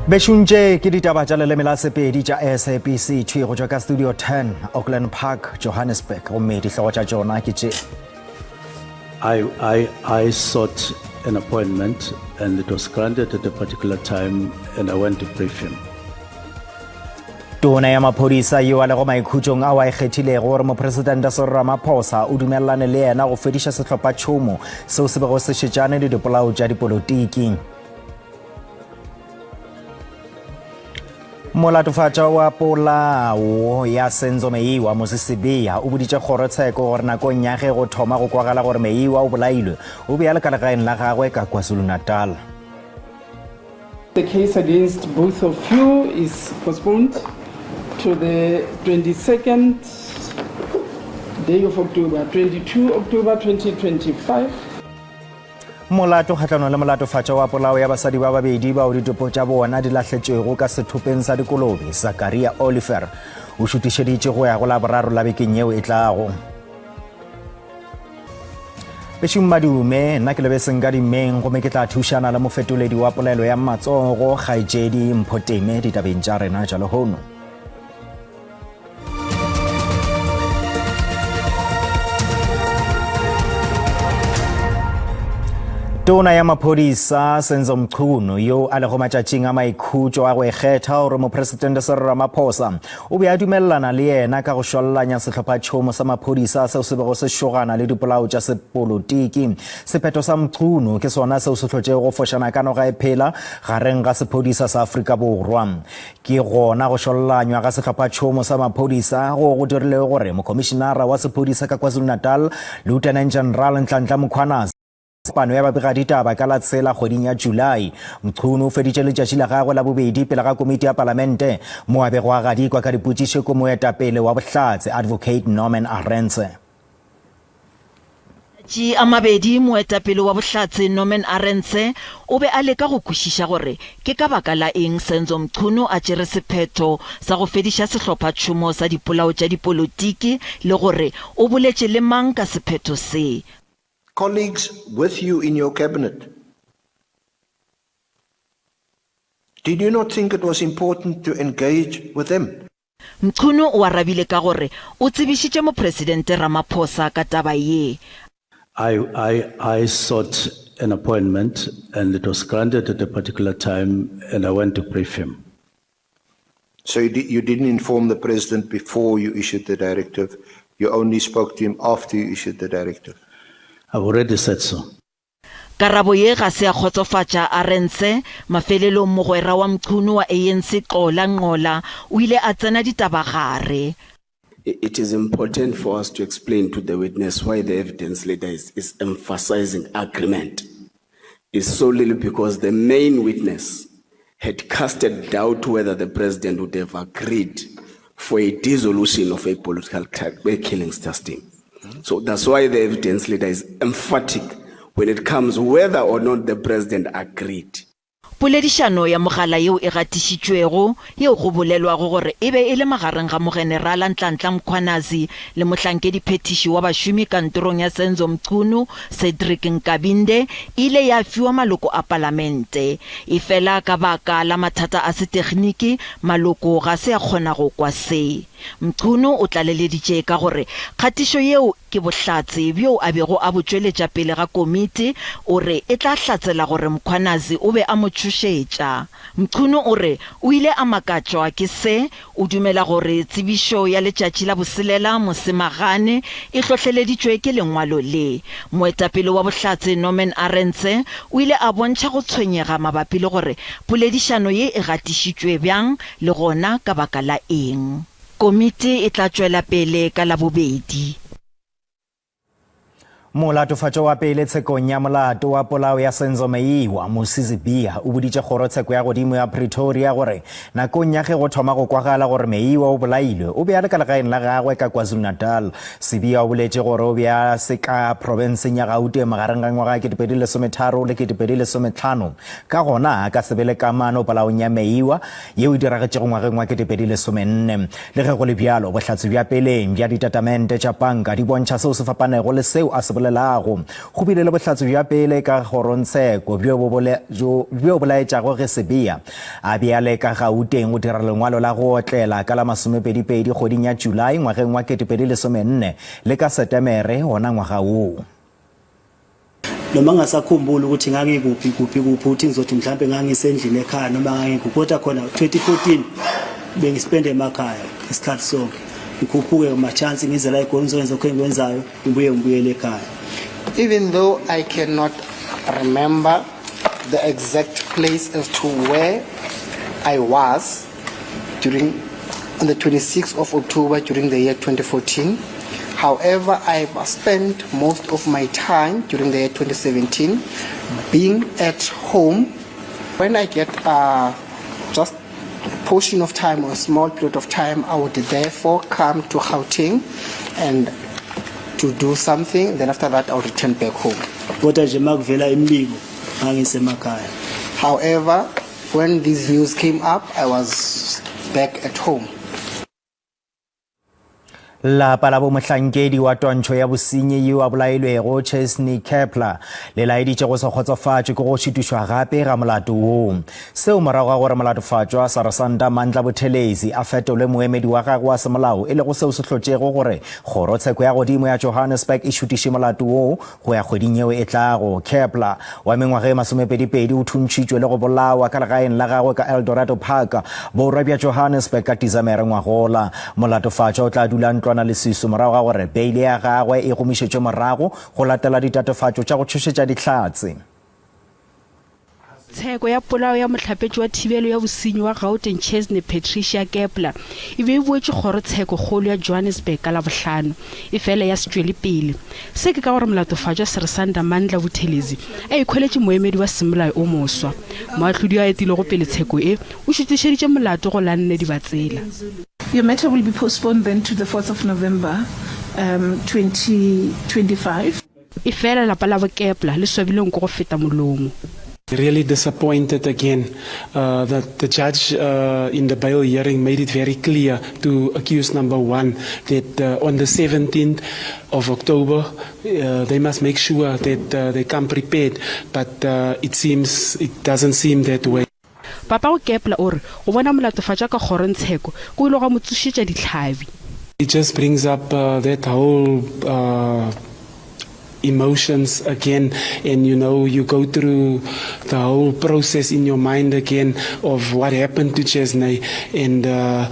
Bešuntše ke ditaba tša leleme la Sepedi tša SABC thwi go tšwa ka Studio 10, Auckland Park, Johannesburg, gomme dihlogo tša tšona ke tše. I, I, I sought an appointment and it was granted at a particular time and I went to brief him. Tona ya maphodisa yo a lego maikhutšong ao a ikgethilego gore Mopresidente Cyril Ramaphosa o dumelelane le yena go fediša sehlophatšhomo seo se bego se šetšane le dipolao tša dipolotiki. Molatofatšwa wa polao ya Senzo Meyiwa, Moses Sibiya, o boditše kgorotsheko gore nakong ya ge go thoma go kwagala gore Meyiwa o bolailwe, o be a le ka legaeng la gagwe ka KwaZulu-Natal. The case against both of you is postponed to the 22nd day of October, 22 October 2025. Molato kgahlanong le molatofatšwa wa polao ya basadi ba babedi bao ditopo tša bona di lahletšwego ka sethopeng sa dikolobe, Zakaria Oliver, o šutišeditše go ya go Laboraro la bekeng yeo e tlago. Bešung madume, nna ke lebeseng ka dimeng gomme ke tla thušana le mofetoledi wa polelo ya matsogo kgaetšedi Mpho Teme ditabeng tša rena tša lehono. Tona ya maphodisa Senzo Mchunu yo a lego matšatšing a maikhutšo a go ikgetha gore Mopresidente Cyril Ramaphosa o be a dumelelana le yena ka go šwallanya sehlophatšhomo sa maphodisa seo se bego se šogana le dipolao tša sepolotiki. Sephetho sa Mchunu ke sona seo se hlotšego go fošana ka noga e phela gareng ga sephodisa sa Afrika Borwa. Ke gona go šollanywa ga sehlophatšhomo sa maphodisa go go dirilego gore Mokhomišenara wa Sephodisa ka KwaZulu-Natal, Lieutenant General Nhlanhla Mkhwanazi, kopano ya babegaditaba ka la tshela kgweding ya July. Mchunu o feditše letšatši la gagwe la bobedi pele ga komiti ya palamente mo a bego a gadikwa ka dipotšišo ke moetapele wa bohlatse Advocate Norman Arendse. Matšatši a mabedi, moetapele wa Bohlatse Norman Arendse o be a leka go kwešiša gore ke ka baka la eng Senzo Mchunu a tšere sephetho sa go fediša sehlophatšhomo sa dipolao tša dipolotiki le gore o boletše le mang ka sephetho se. Colleagues with you in your cabinet. Did you not think it was important to engage with them? Mchunu o arabile ka gore o tsebišitše Mopresidente Ramaphosa ka taba ye. I, I, I sought an appointment and it was granted at a particular time and I went to brief him. So you, di- you didn't inform the president before you issued the directive. You only spoke to him after you issued the directive. I've already said so. Karabo ye ga se ya kgotsofatša Arendse. Mafelelong mogwera wa Mchunu wa ANC Xola Nqola o ile a tsena ditaba gare. It is important for us to explain to the witness why the evidence leader is, is emphasizing agreement. Is solely because the main witness had casted doubt whether the president would have agreed for a dissolution of a political killing system. So that's why the evidence leader is emphatic when it comes whether or not the president agreed. Poledišano ya mogala yeo e gatišitšwego, yeo go bolelwago gore e be e le magareng ga Mogenerala Nhlanhla Mkhwanazi le mohlankediphethiši wa bašomi kantorong ya Senzo Mchunu, Cedric Nkabinde, e ile ya fiwa maloko a palamente. Efela ka baka la mathata a setegniki, maloko ga se a kgona go kwa se. Mchunu o tlaleleditše ka gore kgatišo yeo ke bohlatse bjoo a bego a bo tšweletša pele ga komiti, o re e tla hlatsela gore Mkhwanazi o be a mo tšhošetša. Mchunu o re o ile a makatšwa ke se, o dumela gore tsebišo ya letšatši la boselela Mosemagane e hlohleleditšwe ke lengwalo le. Moetapele wa Bohlatse Norman Arendse o ile a bontšha go tshwenyega mabapi le gore poledišano ye e gatišitšwe bjang le gona ka baka la eng. Komiti e tla tšwela pele ka Labobedi. Molatofatšwa wa pele tshekong ya molato wa polao ya Senzo Meyiwa, Musi Sibiya, o boditše kgorotsheko ya godimo ya Pretoria gore nakong ya ge go thoma go kwagala gore Meyiwa o bolailwe, o be a le ka legaeng la gagwe ka KwaZulu-Natal. Sibiya o boletše gore o be a se ka profenseng ya Gauteng magareng ga ngwaga 2013 le 2015, ka gona a ka se be le kamano polaong ya Meyiwa yeo e diragetšego ngwageng wa 2014. Le ge go le bjalo, bohlatse bja peleng bja ditatamente tša panka di bontšha seo se fapanego le seo a se bolelago. bolelago. Go bile le bohlatse bja pele ka kgorongtsheko bjo bo bjo bo laetšago ge Sibiya a be a le ka Gauteng go dira lengwalo la go otlela ka la masomepedipedi kgweding ya Julae ngwageng wa 2014 le ka Setemere wona ngwaga woo. Noma ngingasakhumbuli ukuthi ngangikuphi kuphi kuphi ukuthi ngizothi mhlampe ngangisendlini ekhaya noma ngangikuphi kodwa khona 2014 bengispende emakhaya isikhathi sonke ngikhuphuke ma-chance ngize la egoli ngizokwenza lokho engikwenzayo ngibuye ngibuyele ekhaya. Even though I cannot remember the exact place as to where I was during on the 26th of October during the year 2014. However, I have spent most of my time during the year 2017 being at home. When I get uh, just a portion of time or a small period of time, I would therefore come to Gauteng and to do something. Then after that, I'll return back home. Kodwa nje makuvela imibiko ngangisemakhaya. However, when these news came up, I was back at home. Lapa la bomohlankedi wa twantšho ya bosenyi yo a bolailwego Chesney Kepler le laeditše go se kgotsofatšwe ke go šutišwa gape ga molato woo. Seo morago ga gore molatofatšwa Sarasanta Mandla Buthelezi a fetolwe moemedi wa gagwe wa semolao e lego seo se hlotšego gore kgorotsheko ya godimo ya Johannesburg e šutiše molato woo Go ya kgweding yeo e tlago, Kepler, wa mengwaga e masomepedipedi, o thuntšhitšwe le go bolawa ka legaeng la gagwe ka Eldorado Park, borwa bja Johannesburg ka Tisamere ngwagola. Molatofatšwa o tla dula ntlwana leswiswi morago ga gore beile ya gagwe e gomišetšwe morago go latela ditatofatšo tša go tšhošetša dihlatse. Tsheko ya polao ya mohlapetši wa thibelo ya bosenyi wa Gauteng Chesney Patricia Kepler e be e boetše kgorotsheko kgolo ya Johannesburg ka Labohlano, efela ya se tšwele pele. Se ke ka gore molatofatšwa Seresanta Mandla Buthelezi a ikhweletše moemedi wa semolao o moswa. Moahlodi yo a etilego pele tsheko e o šutišeditše molato go la nne Dibatsela. Your matter will be postponed then to the 4th of November, um, 2025. Efela lapa labo Kepler le swabile nko go feta molomo. Really disappointed again uh, that the judge uh, in the bail hearing made it very clear to accused number one that uh, on the 17th of October uh, they must make sure that uh, they come prepared, but uh, it seems it doesn't seem that way. Papago Kepler o re go bona molatofatšwa ka kgorongtsheko go ile gwa mo tsošetša dihlabi. It just brings up uh, that whole uh, emotions again and you know you go through the whole process in your mind again of what happened to Chesney and uh,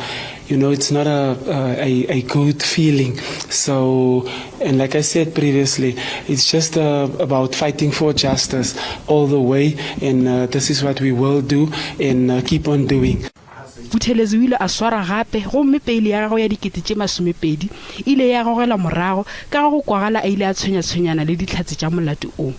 you know it's not a, a, a good feeling so and like I said previously it's just uh, about fighting for justice all the way and uh, this is what we will do and uh, keep on doing Buthelezi o ile a swarwa gape gomme peile ya gagwe ya dikete tše masomepedi e ile ya gogelwa morago ka ge go kwagala a ile a tshwenyatshwenyana le dihlatse tša molato o.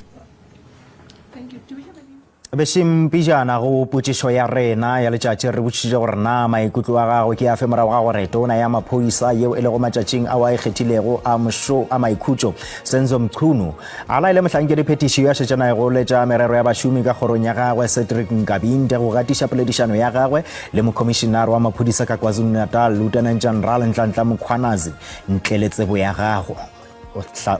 Bešeng pejana go potšišo ya rena ya letšatši re botšišitše gore na maikutlo a gago ke afe morago ga gore tona ya maphodisa yeo e lego matšatšing ao a ikgethilego a mošo a maikhutšo Senzo Mchunu a laele mohlankedi phetiši yo a šetšanago le tša merero ya bašomi ka kgorong ya gagwe Cedric Nkabinde go gatiša poledišano ya gagwe le mokhomišinare wa maphodisa ka KwaZulu-Natal Lieutenant General Nhlanhla Mkhwanazi ntle le tsebo ya gago.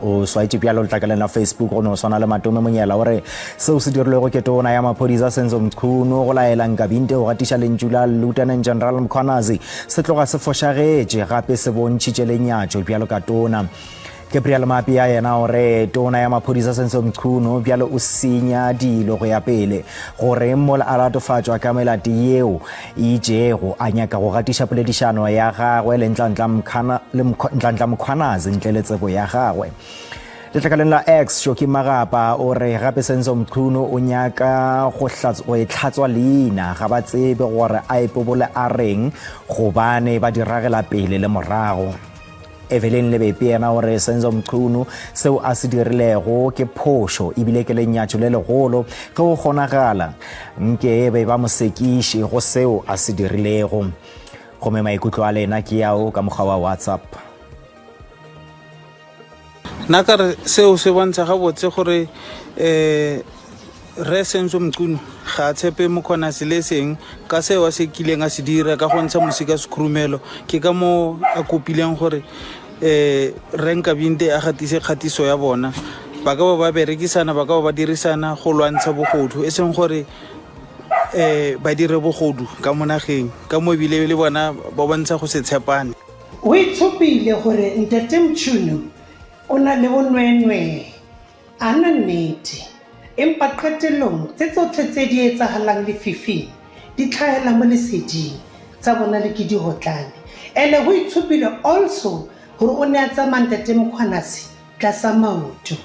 O swaetše bjalo letlakaleng la Facebook go no swana le Matome Monyela o re seo se dirilwego ke tona ya maphodisa Senzo Mchunu go laela Nkabinde go gatiša lentšu la Lieutenant General Mkhwanazi se tloga se fošagetše gape se bontšhitše lenyatšo bjalo ka tona. Gabriel Mapia yena o re tona ya maphodisa Senzo Mchunu bjalo o senya dilo go ya pele gore mola a latofatšwa ka melato yeo e itšego a nyaka go gatiša poledišano ya gagwe le Nhlanhla Mkhwanazi ntle le tsebo ya gagwe. Letlakaleng la X, Shoki Magapa o re gape Senzo Mchunu o nyaka go itlhatswa leina, ga ba tsebe gore a ipobole a reng gobane ba di ragela pele le morago. Evelyn Lebepe yena o re Senzo Mchunu seo a se dirilego ke phošo ebile ke lenyatšo le legolo ge go kgonagala nke e be ba mo sekiše go seo a se dirilego. Gomme maikutlo a lena ke ao ka mokgwa wa WhatsApp. Nna ka re seo se bontsha gabotse gore um Rre Senzo Mchunu ga a tshepe Mkhwanazi le seng ka seo a se kileng a se dira ka go ntsha mosi ka sekhurumelo. Ke ka moo a kopileng gore um Rre Nkabinde a gatise kgatiso ya bona. ba ka ba ba berekisana, ba ka ba ba dirisana go lwantsha bogodu, e seng gore um ba dire bogodu ka mo nageng, ka mo ebile le bona ba bontsha go se tshepane. O itshupile gore Ntate Mchunu o na le bonweenwee. A na nnete. Empa qetellong tse tsotlhe tse di etsahalang lefifing di tlhahela mo leseding, tsa bona le ke dihotlane. Ene ho itshupile also hore o ne a tsamaya Ntate Mkhwanazi tlasa maoto.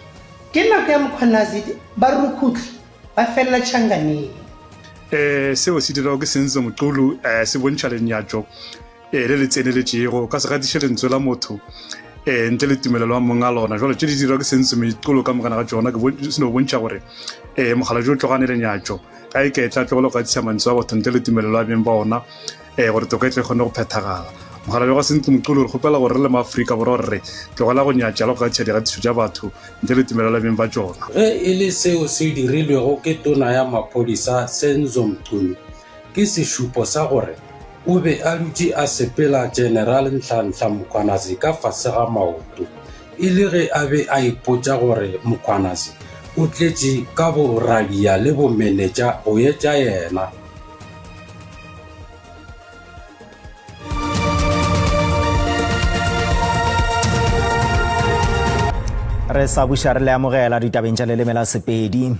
Ke nako ya Mkhwanazi barukhutlhi ba fella tjhanganeng. Um seo se dirwago ke Senzo Mqulu um se bontšha lenyatšo um le le tseneletšego. O ka se gatiše lentswe la motho um ntle le tumelelo ya mong a lona. Jwale tše di dirwa ke Senzo Mqulu ka mogana ga tšona ke se no bontšha gore um mokgalabje o tlogane lenyatšo ga e ke tla tlogela go gatisa mantswe a batho ntle le tumelelo ya beng ba ona um gore toka e tle e kgone go phethagala. Mokgalabje wa Senzo Mqulu re kgopela gore re le maAfrika Borwa gore re tlogela go nyatša le go gatisa digatišo tša batho ntle le tumelelo ya beng ba tšona. Ge e le seo se dirilwego ke Tona ya Maphodisa Senzo Mchunu ke sešupo sa gore o be a dutše a sepela General Nhlanhla Mkhwanazi ka fase ga maoto, e le ge a be a ipotša gore Mkhwanazi o tletše ka boradia le bomenetša go etša yena. Re sa buša re le amogela ditabeng tša leleme la Sepedi.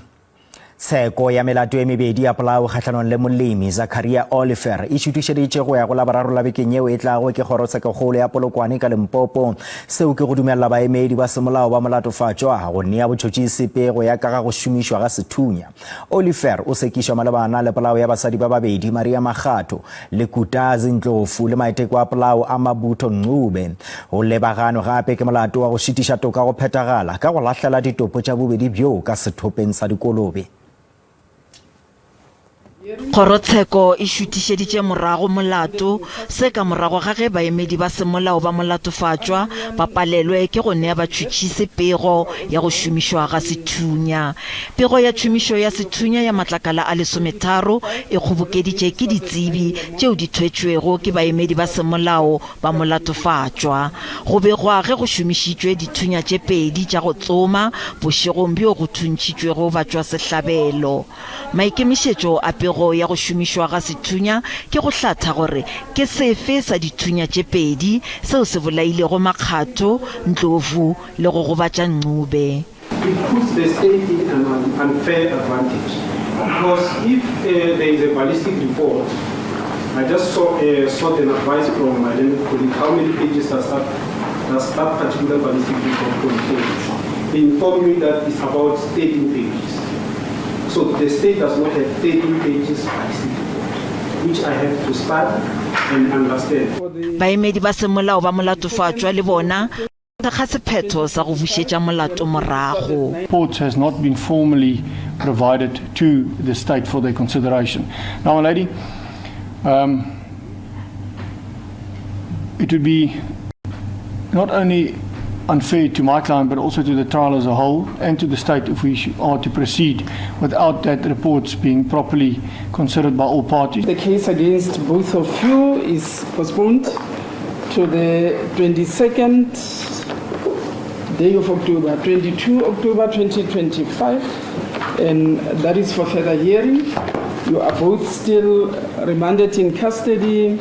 Tsheko ya melato e mebedi ya polao kgahlanong le molemi Zakaria Oliver e šutišeditše go ya go Laboraro la bekeng yeo e tlago ke Kgorotshekokgolo ya Polokwane ka Limpopo. Seo ke go dumelela baemedi ba semolao ba molatofatšwa go nea botšhotšhisi pego ya ka ga go šomišwa ga sethunya. Oliver o sekišwa malebana le polao ya basadi ba babedi Maria Makgatho le Kutazi Ndlovu le maiteko a polao a Mabutho Ncube. Go lebaganwe gape ke molato wa go šitiša toka go phethagala ka go lahlela ditopo tša bobedi bjoo ka sethopeng sa dikolobe. Kgorotsheko e šuthišeditše morago molato se ka morago ga ge baemedi ba semolao ba molatofatšwa ba palelwe ke go nea batšhutšhisi pego ya go šomišwa ga sethunya. Pego ya tšhomišo ya sethunya ya matlakala a lesometharo e kgobokeditše ke ditsebi tšeo di thwetšwego ke baemedi ba semolao ba molatofatšwa. Go begwa ge go šomišitšwe dithunya tše pedi tša go tsoma bošegong bjo go thuntšhitšwego batšwasehlabelo. Maikemišetšo a pego ya go šomišwa ga sethunya ke go hlatha gore ke sefe sa dithunya tše pedi seo se bolailego Makgatho, Ndlovu le go gobatša Ncube. It puts the state in an unfair advantage because if uh, there is a ballistic report, I just saw, uh, sought an advice from my learned colleague, how many pages does that, does that particular ballistic report contain? They informed me that it's about 13 pages. So the state does not have 13 pages ballistic report, which I have to study and understand. Baemedi ba semolao ba molatofatšwa le bona thekga sephetho sa go bušetša molato morago. Reports has not been formally provided to the state for their consideration. Now, my lady, um, it would be not only unfair to my client but also to the trial as a whole and to the state if we are to proceed without that reports being properly considered by all parties. The case against both of you is postponed to the 22nd day of October, 22 October 2025, and that is for further hearing. You are both still remanded in custody,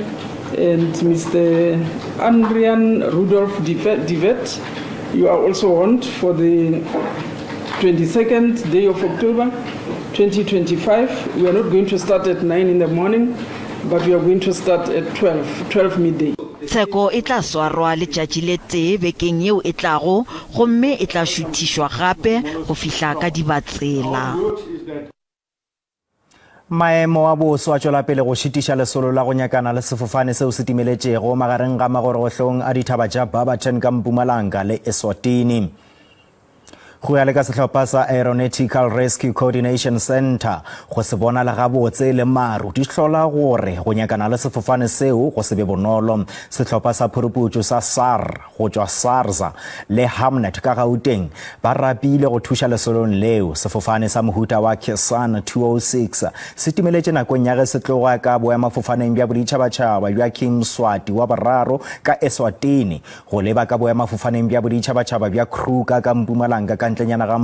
and Mr. Andrian Rudolf Divet, you are also warned for the 22nd day of October 2025. We are not going to start at 9 in the morning, but we are going to start at 12, 12 midday. Tsheko e tla swarwa letšatši le tee bekeng yeo e tlago gomme e tla šuthišwa gape go fihla ka Dibatsela. Maemo a boso a tšwela pele go šitiša lesolo la go nyakana le sefofane seo se timeletšego magareng ga magorogohlong a dithaba tša Barberton ka Mpumalanga le Eswatini. Go ya le ka sehlopha sa Aeronautical Rescue Coordination Centre, go se bonale gabotse le maru di hlola gore go nyakana le sefofane seo go se be bonolo. Sehlopha sa phuruputšo sa SAR go tšwa SARSA le Hamnet ka Gauteng ba rapile go thuša lesolong leo. Sefofane sa mohuta wa Kesan 206 se timeletše nakong ya ge se tloga ka boemafofaneng bja boditšhabatšhaba bja King Mswati wa boraro ka Eswatini go leba ka boemafofaneng bja boditšhabatšhaba bja Kruger ka Mpumalanga ka. ntlenyana ga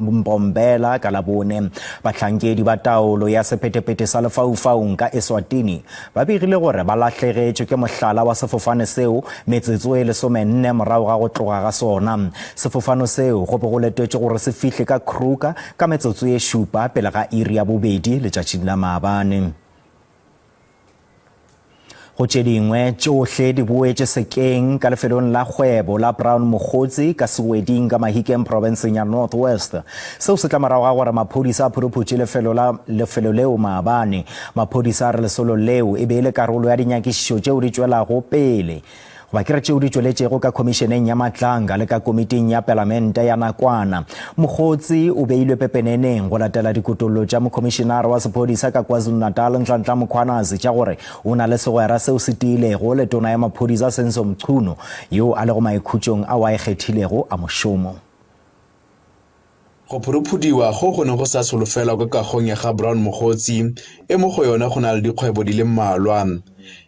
Mbombela ka Labone. Bahlankedi ba taolo ya sephethephethe sa lefaufaung ka Eswatini ba begile gore ba lahlegetšwe ke mohlala wa sefofane seo metsotso e lesomenne morago ga go tloga ga sona. Sefofano seo go be go letetšwe gore se fihle ka Kruger ka metsotso e šupa pele ga iri ya bobedi letšatšing la maabane. Go tše dingwe, tšohle di boetše sekeng ka lefelong la kgwebo la Brown Mogotsi ka Seweding ka Mahikeng profenseng ya North West. Seo se tla morago ga gore maphodisa a phuruphutše lefelo la lefelo leo maabane. Maphodisa a re lesolo leo e be e le karolo ya dinyakišišo tšeo di tšwelago pele goba ke re tšeo di tšweletšego ka Khomišeneng ya Matlanga le ka Komiting ya Palamente ya Nakwana. Mogotsi o beilwe pepeneneng go latela dikutollo tša Mokhomišenare wa Sephodisa ka KwaZulu-Natal Nhlanhla Mkhwanazi tša gore o na le segwera seo se tiilego le Tona ya Maphodisa Senzo Mchunu yo a lego maikhutšong ao a ikgethilego a mošomo. Go phuruphudiwa go go ne go sa solofelwa kwa kagong ya ga Brown Mogotsi, e mo go yone go na le dikgwebo di le mmalwa.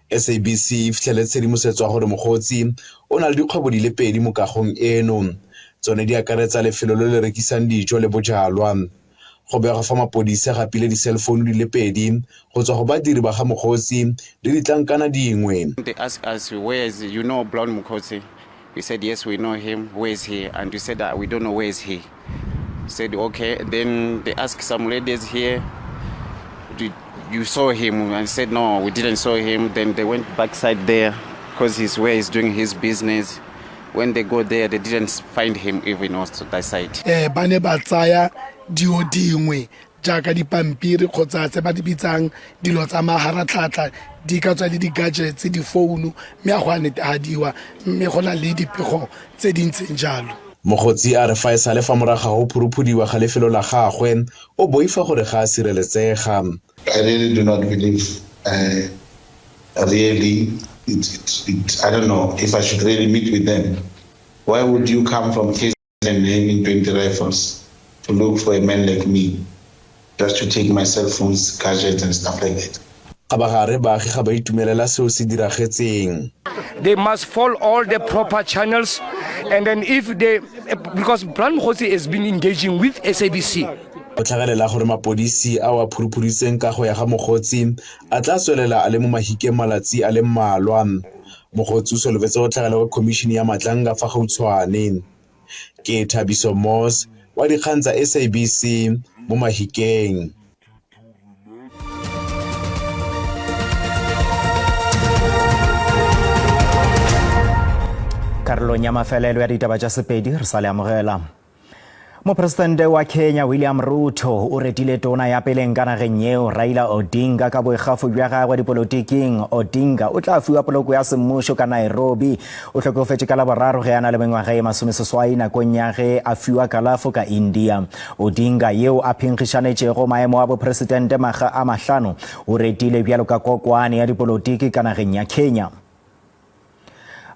SABC e fitlheletse tshedimosetso ya gore Mogotsi o na le dikgwebo di le pedi mo kagong eno. Tsone di akaretsa lefelo le le rekisang dijo le bojalwa. Go begwa fa mapodisi a gapile di-cell phone di le pedi go tswa go badiri ba ga Mogotsi le ditlankana dingwe. They asked us, where is, you know Brown Mogotsi? We said, yes, we know him. Where is he? And we said, we don't know where is he. Said, okay. Then they asked some ladies here, did you saw him? And said, no, we didn't saw him. Then they went backside there because he's where he's doing his business. When they go there, they didn't find him even also that side. Eh, ba ne ba tsaya dio dingwe jaaka dipampiri kgotsa tse ba di bitsang dilo tsa maharatlhatlha di ka tswa le di-gadgets difounu mme a go a netehadiwa mme go na le dipego tse di ntseng jalo. Mogotsi a re fa e sale fa morago ga go phuruphudiwa ga lefelo la gagwe, o boifa gore ga a sireletsega. I really do not believe uh, really it, it, it, I don't know if I should really meet with them. Why would you come from KZN having 20 rifles to look for a man like me just to take my cell phones, gadgets and stuff like that? Kgabagare baagi ga ba itumelela seo se diragetseng. They must follow all the proper channels and then if they because Brown Mogotsi has been engaging with SABC. Go tlhagelela gore mapodisi ao a phuruphuditseng kago ya ga Mogotsi a tla tswelela a le mo Mahikeng malatsi a le mmalwa. Mogotsi o solofetse go tlhagela kwa Khomišene ya Matlanga fa gautshwane. Ke Thabiso Moss wa dikgang tsa SABC mo Mahikeng. Karolong ya mafelelo ya ditaba tša Sepedi re sa le amogela. Mopresidente wa Kenya William Ruto o retile tona ya peleng ka nageng yeo Raila Odinga ka boikgafo bja gagwe dipolotiking. Odinga o tla fiwa poloko ya semmušo ka Nairobi. O hlokofetše ka Laboraro ge a na le mengwaga ye masomeseswai nakong ya ge a fiwa kalafo ka India. Odinga yeo a phenkgišanetšego maemo a bopresidente makga a mahlano o retile bjalo ka kokwane ya dipolotiki ka nageng ya Kenya.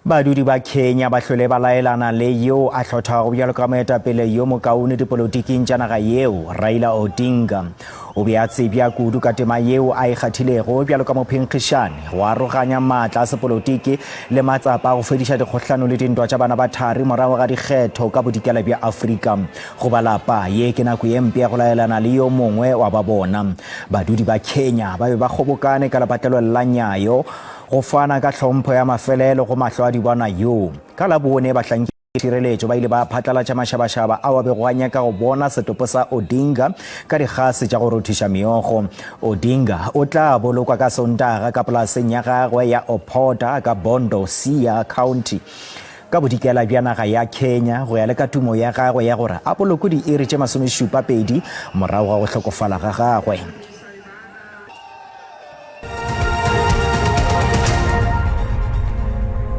Badudi ba Kenya ba hlwele ba laelana le yo a hlothago bjalo ka moetapele yo mokaone dipolotiking tša naga yeo, Raila Odinga. O be a tsebja kudu ka tema yeo a e kgathilego bjalo ka mophenkgišani go aroganya maatla a sepolotiki le matsapa a go fediša dikgohlano le dintwa tša bana ba thari morago ga dikgetho ka bodikela bja Afrika. Go ba lapa, ye ke nako ye mpe ya go laelana le yo mongwe wa ba bona. Badudi ba Kenya ba be ba kgobokane ka lepatlelong la Nyayo Go fana ka hlompho ya mafelelo go mahlo a dibona yoo. Ka Labone, bahlankedi ba tšhireletšo ba ile ba phatlalatša mašabašaba ao a bego a nyaka go bona setopo sa Odinga ka digase tša go rothiša meokgo. Odinga o tla bolokwa ka Sontaga ka polaseng ya gagwe ya Opota ka Bondo, Siaya County, ka bodikela bja naga ya Kenya, go ya le ka tumo ya gagwe ya gore a bolokwe diiri tše masomešupapedi morago ga go hlokofala ga gagwe.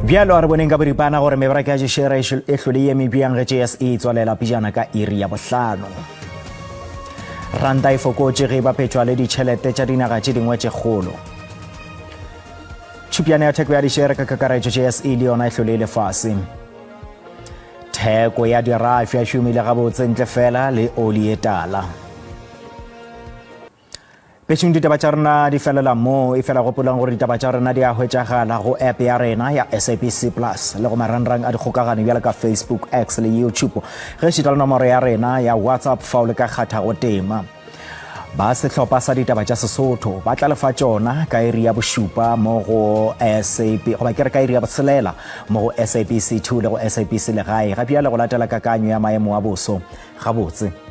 Bjalo a re boneng ka boripana gore mebaraka ya dišere e hlole ye mebjang ge JSE e tswalela pejana ka iri ya bohlano. Ranta e fokotše ge e bapetšwa le ditšhelete tša dinaga tše dingwe tše kgolo. Tšhupjana ya theko ya dišere ka kakaretšo JSE le yona e hlole e le fase. Theko ya dirafi ya šomile gabotse ntle fela le oli e tala. Bešong ditaba tša rena di felela mo, e fela gopolang gore ditaba tša rena di a hwetšagala go app ya rena ya SABC Plus le go marangrang a dikgokagano bjalo ka Facebook, X le YouTube. Ge šita le nomoro ya rena ya WhatsApp fao le ka kgatha go tema. Ba sehlopha sa ditaba tša Sesotho ba tla lefa tšona ka iri ya bošupa mo go SAB goba ke re ka iri ya botshelela mo go SABC 2 le go SABC Legae. Ga bjale go latela kakanyo ya maemo a boso gabotse.